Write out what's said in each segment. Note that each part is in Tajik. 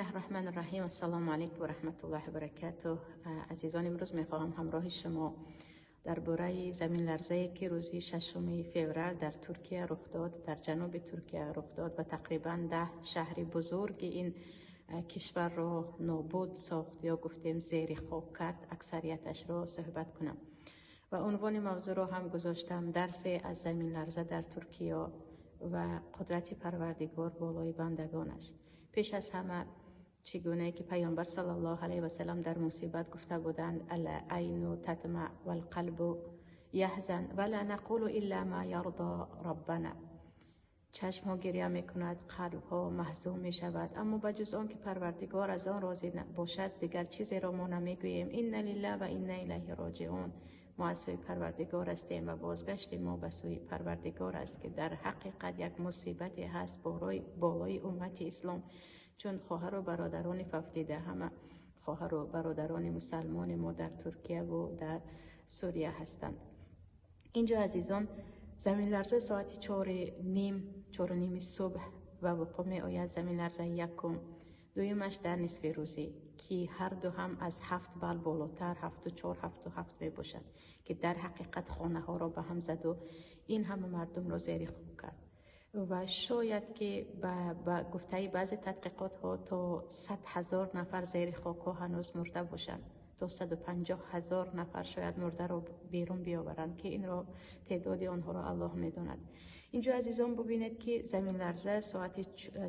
الله الرحمن الرحیم. السلام علیکم و رحمت الله و برکاته. عزیزان، امروز میخواهم همراه شما درباره زمین لرزه که روزی ششم فوریه در ترکیه رخ داد، در جنوب ترکیه رخ داد و تقریبا 10 شهر بزرگ این کشور را نابود ساخت یا گفتیم زیر خاک کرد، اکثریتش را صحبت کنم و عنوان موضوع را هم گذاشتم درس از زمین لرزه در ترکیه و قدرت پروردگار بالای بندگانش. پیش از همه، چگونه که پیامبر صلی الله علیه و سلم در مصیبت گفته بودند: العین تدمع والقلب یحزن ولا نقول الا ما یرضی ربنا. چشم ها گریه میکند، قلب ها محزون می شود، اما بجز آن که پروردگار از آن راضی باشد دیگر چیزی را ما نمیگوییم. انا لله و انا الیه راجعون. ما از سوی پروردگار هستیم و بازگشت ما به سوی پروردگار است که در حقیقت یک مصیبتی هست بالای امت اسلام، چون خواهر و برادران فوتیده همه خواهر و برادران مسلمان ما در ترکیه و در سوریه هستند. اینجا عزیزان، زمین لرزه ساعت 4:30، 4:30 صبح و وقوع می آید. زمین لرزه یکم، دویمش در نصف روزی که هر دو هم از 7 بال بالاتر، 7.4، 7.7 می باشد که در حقیقت خانه ها را به هم زد و این همه مردم را زیر خاک کرد و شاید که به گفته بعضی تحقیقات ها تا 100,000 نفر زیر خاک ها هنوز مرده باشند، تا 150,000 نفر شاید مرده را بیرون بیاورند که این را تعداد آنها را الله میداند. اینجا عزیزان، ببینید که زمین لرزه ساعت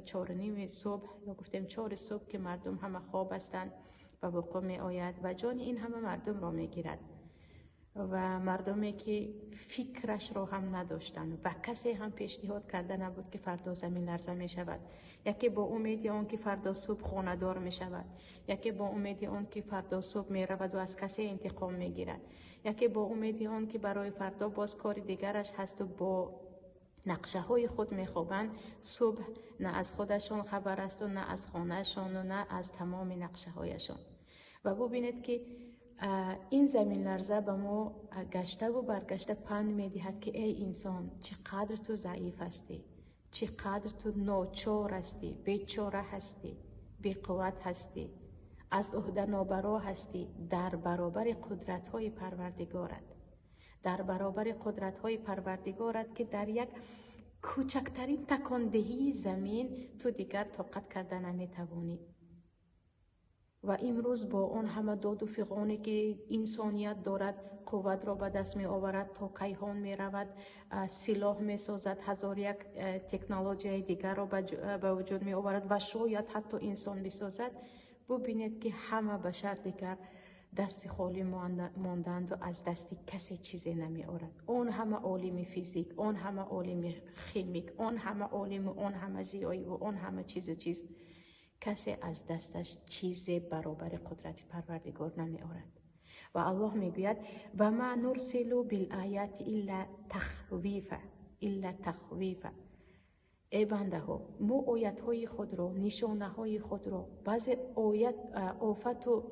4:30 صبح یا گفتیم 4 صبح که مردم همه خواب هستند به وقوع می آید و جان این همه مردم را می گیرد و مردمی که فکرش را هم نداشتند و کسی هم پیشنهاد کرده نبود که فردا زمین لرزه می شود. یکی با امید آن که فردا صبح خانه دار می شود، یکی با امید آن که فردا صبح می رود و از کسی انتقام می گیرد، یکی با امید آن که برای فردا باز کار دیگرش هست و با نقشه های خود میخوابند. صبح نه از خودشان خبر است و نه از خانهشان و نه از تمام نقشه هایشان. و ببینید که این زمین لرزه به ما گشته و برگشته پند میدهد که ای انسان، چقدر تو ضعیف هستی، چقدر تو ناچار هستی، بیچاره هستی، بیقوت هستی، از عهده نابرا هستی در برابر قدرت های پروردگارت، در برابر قدرت های پروردگارت که در یک کوچکترین تکاندهی زمین تو دیگر طاقت کرده نمیتوانی. و امروز با آن همه داد و فغانی که انسانیت دارد، قوت را به دست می آورد، تا کیهان می رود، سلاح می سازد، هزار یک تکنولوژی دیگر را به وجود می آورد و شاید حتی انسان بسازد. ببینید که همه بشر دیگر دست خالی ماندند و از دست کسی چیزی نمی آورد. آن همه عالم فیزیک، آن همه عالم خیمیک، آن همه عالم و آن همه زیایی و آن همه چیز و چیز، کسی از دستش چیز برابر قدرت پروردگار نمی آورد. و الله میگوید: و ما نرسل بالآیات الا تخویفا، الا تخویفا. ای بنده ها، ما آیت های خود رو، نشانه های خود رو، بعض آیت آفت و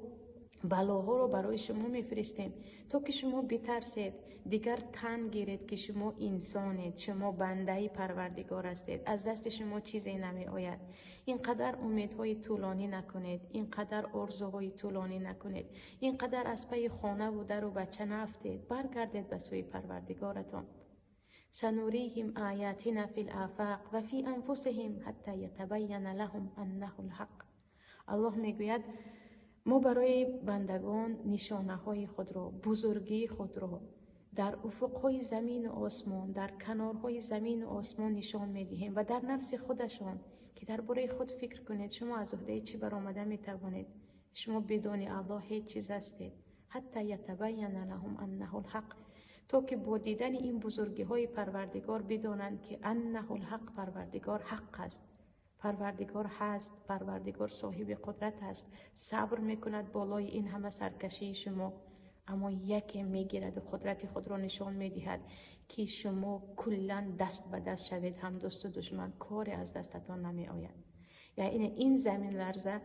بلاها رو برای شما میفرستیم تا که شما بترسید، دیگر تن گیرید که شما انسانید، شما بنده پروردگار هستید، از دست شما چیزی نمی آید. اینقدر امیدهای طولانی نکنید، اینقدر آرزوهای طولانی نکنید، اینقدر از پی خانه و در و بچه نفتید، برگردید به سوی پروردگارتان. سنریهم آیاتنا فی الآفاق و فی انفسهم حتی یتبین لهم انه الحق. الله میگوید ما برای بندگان نشانه های خود را، بزرگی خود را در افقهای زمین و آسمان، در کنارهای زمین و آسمان نشان میدهیم و در نفس خودشان که درباره خود فکر کنید. شما از عهده چی برآمده میتوانید؟ شما بدون الله هیچ چیز هستید. حتی یتبین لهم انه الحق، تا که با دیدن این بزرگی های پروردگار بدانند که انه الحق، پروردگار حق است، پروردگار هست، پروردگار صاحب قدرت است، صبر میکند بالای این همه سرکشی شما، اما یکی میگیرد و قدرت خود را نشان میدهد که شما کلا دست به دست شوید، هم دوست و دشمن، کاری از دستتان نمی آید. یعنی این زمین لرزه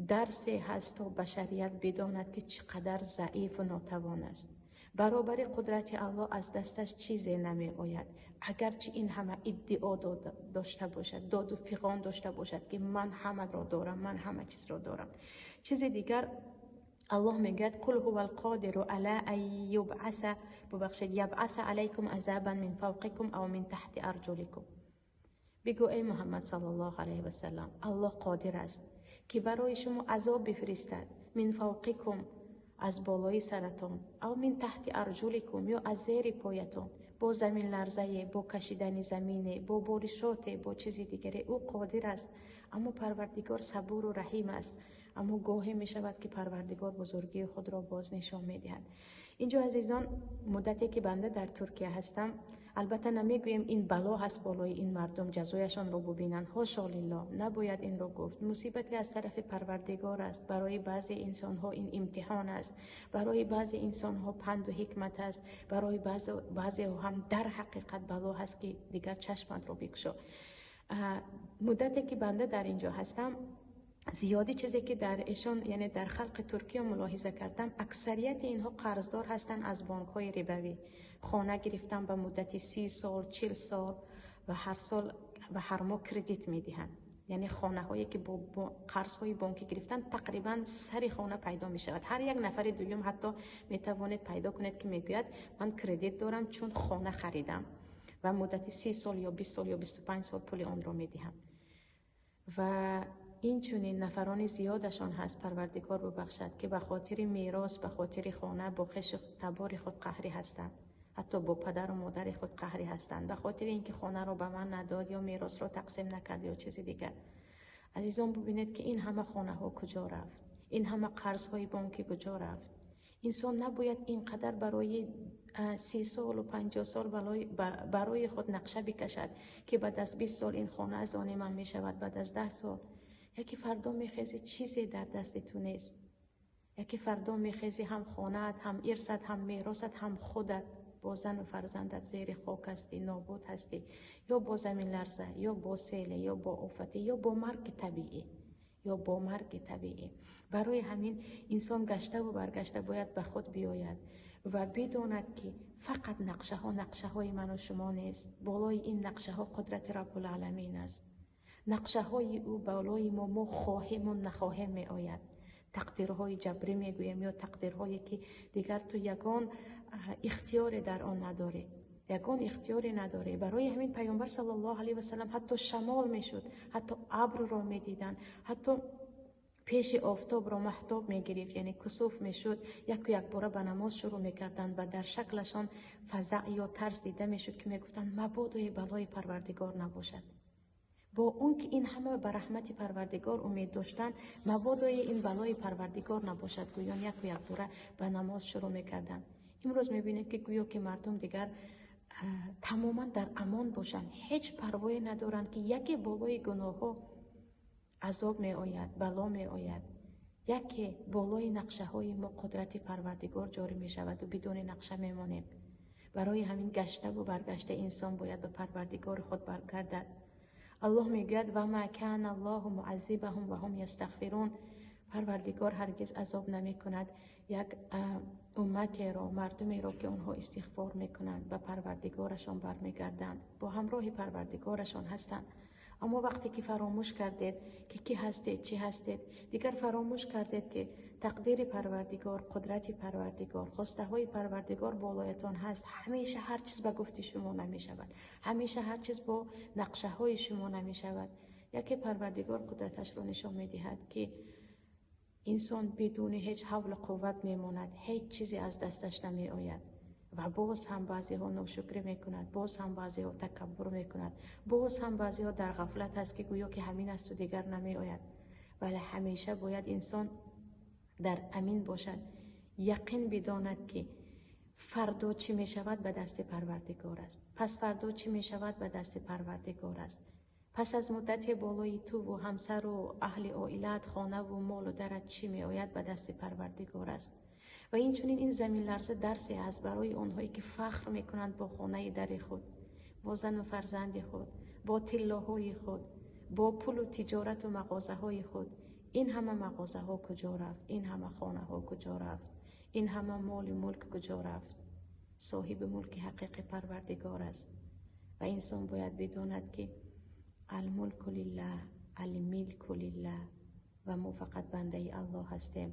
درس هست تا بشریت بداند که چقدر ضعیف و ناتوان است. Баробари қудрати Аллоҳ аз дасташ чизе намеояд. Агарчи ин ҳама иддао дошта бошад, доду фиғон дошта бошад, ки ман ҳамаро дорам, ман ҳама чизро дорам. Чизи дигар, Аллоҳ мегӯяд: قل هو القادر على أن يبعث, бубахшед, يبعث عليكم عذابا من فوقكم أو من تحت أرجلكم. Бигӯ, эй Муҳаммад саллаллоҳу алайҳи васалам, Аллоҳ қодир аст, ки барои шумо азоб бифиристад, من فوقكم, аз болои саратон, أو من تحت أرجلكم, ё аз зери поятон, бо заминларзае, бо кашидани замине, бо боришоте, бо чизи дигаре. Ӯ қодир аст, аммо Парвардигор сабуру раҳим аст. Аммо гоҳе мешавад, ки Парвардигор бузургии худро боз нишон медиҳад. Инҷо, азизон, муддате ки банда дар Туркия ҳастам, албатта, намегӯем ин бало ҳаст болои ин мардум, ҷазояшонро бубинанд. Ҳошо лиллоҳ, набояд инро гуфт. Мусибате аз тарафи Парвардигор аст. Барои баъзе инсонҳо ин имтиҳон аст, барои баъзе инсонҳо панду ҳикмат аст, барои баъзеҳо ҳам дар ҳақиқат бало ҳаст, ки дигар чашматро бикушо. Муддате ки банда дар инҷо ҳастам, зиёдӣ чизе ки дар эшон, яъне дар халқи Туркия мулоҳиза кардам, аксарияти инҳо қарздор ҳастанд аз бонкҳои рибавӣ. Хона гирифтан ба муддати 30 сол, 40 сол ва ҳар сол ва ҳар моҳ кредит медиҳанд. Яъне хонаҳое ки бо қарзҳои бонкӣ гирифтан, тақрибан сари хона пайдо мешавад. Ҳар як нафари дуюм ҳатто метавонед пайдо кунед, ки мегӯяд: «Ман кредит дорам, чун хона харидам ва муддати 30 сол ё 20 сол ё 25 сол пули онро медиҳам». Ва инчунин нафарони зиёдашон ҳаст, Парвардигор бубахшад, ки ба хотири мерос, ба хотири хона бо хешу табори худ қаҳрӣ ҳастанд, ҳатто бо падару модари худ қаҳрӣ ҳастанд, ба хотири ин ки хонаро ба ман надод ё меросро тақсим накард ё чизи дигар. Азизон, бубинед, ки ин ҳама хонаҳо куҷо рафт, ин ҳама қарзҳои бонкӣ куҷо рафт. Инсон набояд ин қадар барои 30 солу 50 сол барои худ нақша бикашад, ки баъд аз 20 сол ин хона аз они ман мешавад, баъд аз 10 сол. Яке фардо мехези, чизе дар дасти ту нест. Яке фардо мехези, ҳам хонаат, ҳам ирсат, ҳам меросат, ҳам худат бо зану фарзандат зери хок ҳастӣ, нобуд ҳастӣ, ё бо заминларза, ё бо селе, ё бо офате, ё бо марги табиӣ, ё бо марги табиӣ. Барои ҳамин инсон гаштаву баргашта бояд ба худ биёяд ва бидонад, ки фақат нақшаҳо нақшаҳои ману шумо нест. Болои ин нақшаҳо қудрати Раббулаламин аст. Нақшаҳои ӯ болои мо, мо хоҳему нахоҳем, меояд. Тақдирҳои ҷабрӣ мегӯем ё тақдирҳое, ки дигар ту ягон ихтиёре дар он надорӣ, ягон ихтиёре надорӣ. Барои ҳамин Пайғамбар саллаллоҳу алайҳи васалам ҳатто шамол мешуд, ҳатто абрро медиданд, ҳатто пеши офтобро маҳтоб мегирифт, яъне кусуф мешуд, яку якбора ба намоз шурӯъ мекарданд ва дар шаклашон фазаъ ё тарс дида мешуд, ки мегуфтанд: «Мабодои балои Парвардигор набошад». Бо он ки ин ҳама ба раҳмати Парвардигор умед доштанд, мабодои ин балои Парвардигор набошад, гӯён яку якбора ба намоз шурӯъ мекарданд. Имрӯз мебинем, ки гӯё ки мардум дигар тамоман дар амон бошанд, ҳеҷ парвое надоранд, ки яке болои гуноҳҳо азоб меояд, бало меояд, яке болои нақшаҳои мо қудрати Парвардигор ҷорӣ мешаваду бидуни нақша мемонем. Барои ҳамин гаштаву баргашта инсон бояд ба Парвардигори худ баргардад. Аллоҳ мегӯяд: وما كان الله معذبهم وهم يستغفرون. Парвардигор ҳаргиз азоб намекунад як умматеро, мардумеро, ки онҳо истиғфор мекунанд, ба Парвардигорашон бармегарданд, бо ҳамроҳи Парвардигорашон ҳастанд. Аммо вақте ки фаромӯш кардед, ки кӣ ҳастед, чӣ ҳастед, дигар фаромӯш кардед, ки тақдири Парвардигор, қудрати Парвардигор, хостаҳои Парвардигор болоятон ҳаст, ҳамеша ҳар чиз ба гуфти шумо намешавад, ҳамеша ҳар чиз бо нақшаҳои шумо намешавад. Яке Парвардигор қудраташро нишон медиҳад, ки инсон бидуни ҳеҷ ҳавлу қувват мемонад, ҳеҷ чизе аз дасташ намеояд. Ва боз ҳам баъзеҳо ношукрӣ мекунад, боз ҳам баъзеҳо такаббур мекунад, боз ҳам баъзеҳо дар ғафлат ҳаст, ки гӯё ки ҳамин асту дигар намеояд. Вале ҳамеша бояд инсон дар амин бошад, яқин бидонад, ки фардо чӣ мешавад, ба дасти Парвардигор аст, пас фардо чӣ мешавад, ба дасти Парвардигор аст. Пас аз муддате болои туву ҳамсару аҳли оилаат, хонаву молу дарат чӣ меояд, ба дасти Парвардигор аст. Ва инчунин ин заминларза дарсе аст барои онҳое, ки фахр мекунанд бо хонаи дари худ, бо зану фарзанди худ, бо тиллоҳои худ, бо пулу тиҷорату мағозаҳои худ. Ин ҳама мағозаҳо куҷо рафт? Ин ҳама хонаҳо куҷо рафт? Ин ҳама моли мулк куҷо рафт? Соҳиби мулки ҳақиқӣ Парвардигор аст ва инсон бояд бидонад, ки الملك لله، الملك لله ва мо фақат бандаи Аллоҳ ҳастем.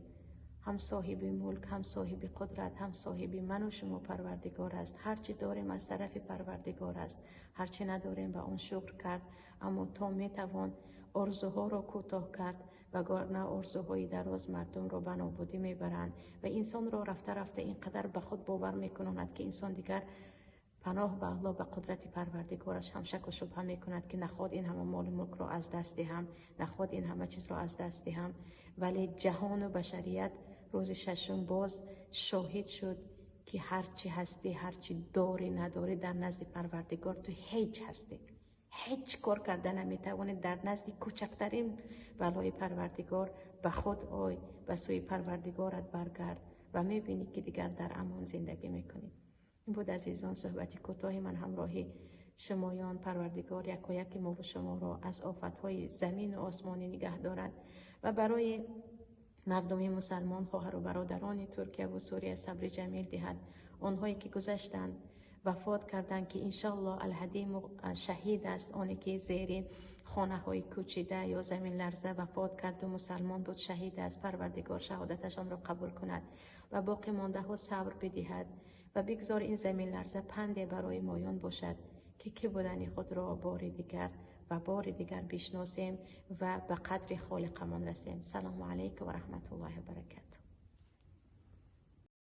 Ҳам соҳиби мулк, ҳам соҳиби қудрат, ҳам соҳиби ману шумо Парвардигор аст. Ҳарчи дорем, аз тарафи Парвардигор аст, ҳарчи надорем, ба он шукр кард. Аммо то метавон орзуҳоро кӯтоҳ кард, вагарна орзуҳои дароз мардумро ба нобудӣ мебаранд ва инсонро рафта рафта ин қадар ба худ бовар мекунонад, ки инсон дигар, паноҳ ба Аллоҳ, ба қудрати Парвардигораш ҳам шаку шубҳа мекунад, ки наход ин ҳама молу мулкро аз даст диҳам, наход ин ҳама чизро аз даст диҳам. Вале ҷаҳону башарият рӯзи шашум боз шоҳид шуд, ки ҳарчи ҳастӣ, ҳарчи дорӣ, надорӣ, дар назди Парвардигор ту ҳеҷ ҳастӣ, ҳеҷ кор карда наметавонӣ. Дар назди кӯчактарин балои Парвардигор ба худ ой, ба сӯи Парвардигорат баргард ва мебинӣ, ки дигар дар амон зиндагӣ мекунӣ. Ин буд, азизон, суҳбати кӯтоҳи ман ҳамроҳи шумоён. Парвардигор якояки мову шуморо аз офатҳои замину осмонӣ нигаҳ дорад ва барои мардуми мусалмон, хоҳару бародарони Туркия ва Сурия сабри ҷамил диҳад. Онҳое ки гузаштанд, вафот карданд, ки иншаллоҳ алҳадӣ шаҳид аст, оне ки зери хонаҳои кӯчида ё заминларза вафот карду мусалмон буд, шаҳид аст. Парвардигор шаҳодаташонро қабул кунад ва боқӣ мондаҳо сабр бидиҳад ва бигзор ин заминларза панде барои моён бошад, ки кӣ будани худро бори дигар ва бори дигар бишносем ва ба қадри Холиқамон расем. Салому алайкум ва раҳматуллоҳи ва баракатуҳ.